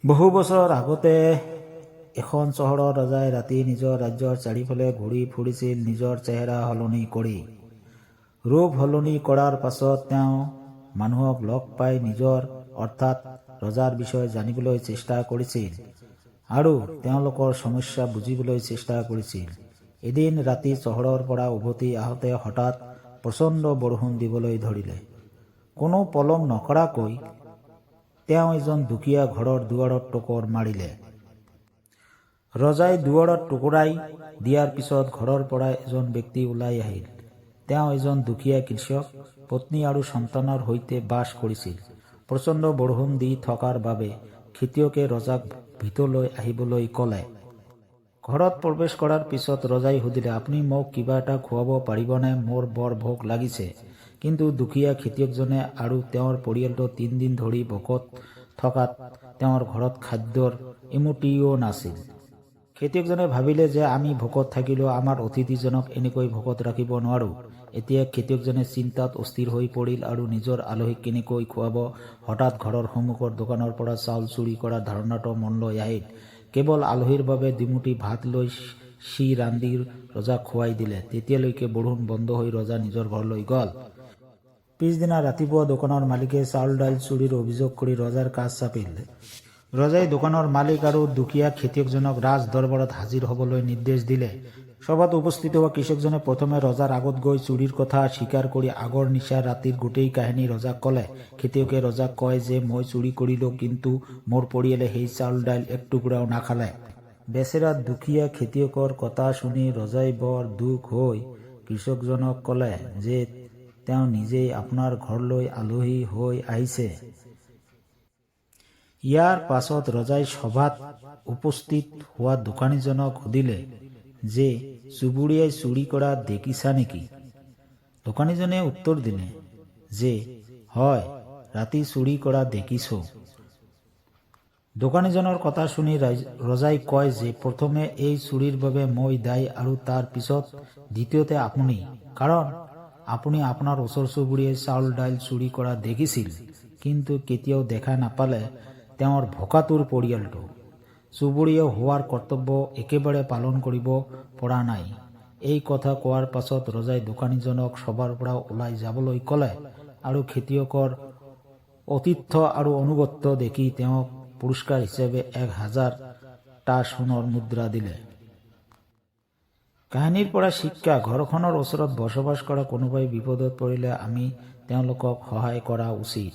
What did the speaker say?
বহু বছৰ আগতে এখন চহৰৰ ৰজাই ৰাতি নিজৰ ৰাজ্যৰ চাৰিওফালে ঘূৰি ফুৰিছিল নিজৰ চেহেৰা সলনি কৰি। ৰূপ সলনি কৰাৰ পাছত তেওঁ মানুহক লগ পাই নিজৰ অৰ্থাৎ ৰজাৰ বিষয়ে জানিবলৈ চেষ্টা কৰিছিল আৰু তেওঁলোকৰ সমস্যা বুজিবলৈ চেষ্টা কৰিছিল। এদিন ৰাতি চহৰৰ পৰা উভতি আহোঁতে হঠাৎ প্ৰচণ্ড বৰষুণ দিবলৈ ধৰিলে। কোনো পলম নকৰাকৈ তেওঁ এজন দুখীয়া ঘৰৰ দুৱাৰত টোকৰ মাৰিলে। ৰজাই দুৱাৰত টোকৰাই দিয়াৰ পিছত ঘৰৰ পৰা এজন ব্যক্তি ওলাই আহিল। তেওঁ এজন দুখীয়া কৃষক, পত্নী আৰু সন্তানৰ সৈতে বাস কৰিছিল। প্ৰচণ্ড বৰষুণ দি থকাৰ বাবে খেতিয়কে ৰজাক ভিতৰলৈ আহিবলৈ ক'লে। ঘৰত প্ৰৱেশ কৰাৰ পিছত ৰজাই সুধিলে, "আপুনি মোক কিবা এটা খুৱাব পাৰিবনে? মোৰ বৰ ভোক লাগিছে।" কিন্তু দুখীয়া খেতিয়কজনে আৰু তেওঁৰ পৰিয়ালটো 3 দিন ধৰি ভোকত থকাত তেওঁৰ ঘৰত খাদ্যৰ এমুঠিও নাছিল। খেতিয়কজনে ভাবিলে যে আমি ভোকত থাকিলেও আমাৰ অতিথিজনক এনেকৈ ভোকত ৰাখিব নোৱাৰোঁ। এতিয়া খেতিয়কজনে চিন্তাত অস্থিৰ হৈ পৰিল আৰু নিজৰ আলহীক কেনেকৈ খুৱাব। হঠাৎ ঘৰৰ সন্মুখৰ দোকানৰ পৰা চাউল চুৰি কৰাৰ ধাৰণাটো মনলৈ আহিল। কেৱল আলহীৰ বাবে দুমুঠি ভাত লৈ সি ৰান্ধি ৰজাক খুৱাই দিলে। তেতিয়ালৈকে বৰষুণ বন্ধ হৈ ৰজা নিজৰ ঘৰলৈ গ'ল। পিছদিনা ৰাতিপুৱা দোকানৰ মালিকে চাউল দাইল চুৰিৰ অভিযোগ কৰি ৰজাৰ কাষ চাপিল। ৰজাই দোকানৰ মালিক আৰু দুখীয়া খেতিয়কজনক ৰাজ দৰবাৰত হাজিৰ হ'বলৈ নিৰ্দেশ দিলে। সভাত উপস্থিত হোৱা কৃষকজনে প্ৰথমে ৰজাৰ আগত গৈ চুৰিৰ কথা স্বীকাৰ কৰি আগৰ নিশা ৰাতিৰ গোটেই কাহিনী ৰজাক ক'লে। খেতিয়কে ৰজাক কয় যে মই চুৰি কৰিলোঁ, কিন্তু মোৰ পৰিয়ালে সেই চাউল দাইল এক টুকুৰাও নাখালে। বেচেৰা দুখীয়া খেতিয়কৰ কথা শুনি ৰজাই বৰ দুখ হৈ কৃষকজনক ক'লে যে তেওঁ নিজেই আপোনাৰ ঘৰলৈ আলহী হৈ আহিছে। ইয়াৰ পাছত ৰজাই সভাত উপস্থিত হোৱা দোকানীজনক সুধিলে যে চুবুৰীয়াই চুৰি কৰা দেখিছা নেকি? দোকানীজনে উত্তৰ দিলে যে হয়, ৰাতি চুৰি কৰা দেখিছোঁ। দোকানীজনৰ কথা শুনি ৰজাই কয় যে প্ৰথমে এই চুৰিৰ বাবে মই দায়ী আৰু তাৰ পিছত দ্বিতীয়তে আপুনি, কাৰণ আপুনি আপোনাৰ ওচৰ চুবুৰীয়াই চাউল দাইল চুৰি কৰা দেখিছিল, কিন্তু কেতিয়াও দেখা নাপালে তেওঁৰ ভোকাতুৰ পৰিয়ালটো। চুবুৰীয়া হোৱাৰ কৰ্তব্য একেবাৰে পালন কৰিব পৰা নাই। এই কথা কোৱাৰ পাছত ৰজাই দোকানীজনক সভাৰ পৰা ওলাই যাবলৈ ক'লে আৰু খেতিয়কৰ আতিথ্য আৰু আনুগত্য দেখি তেওঁক পুৰস্কাৰ হিচাপে 1000টা সোণৰ মুদ্ৰা দিলে। কাহিনীৰ পৰা শিক্ষা: ঘৰখনৰ ওচৰত বসবাস কৰা কোনোবাই বিপদত পৰিলে আমি তেওঁলোকক সহায় কৰা উচিত।